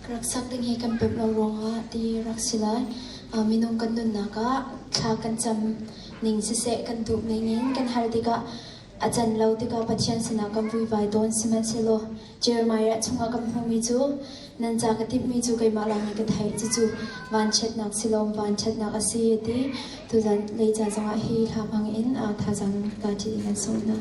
Rak sak ding hi kan pemh lo ruangah ti rak si lai. Minung kan nunnak ah thla kan cam ning siseh kan duh ning in kan hal tikah a can lo tikah Pathian sinah kan vuivai tawn. Sihmanhsehlaw Jeremiah chungah kan hmuhmi cu nan ca ka timhmi cu keimah lawng nih ka theih, cucu vanchiatnak si lawm vanchiatnak a si a ti. Tuzan lei ca zongah hi hla hmang in thazaang la ṭi in kan sawm hna.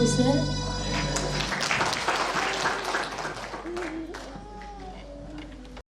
siseh.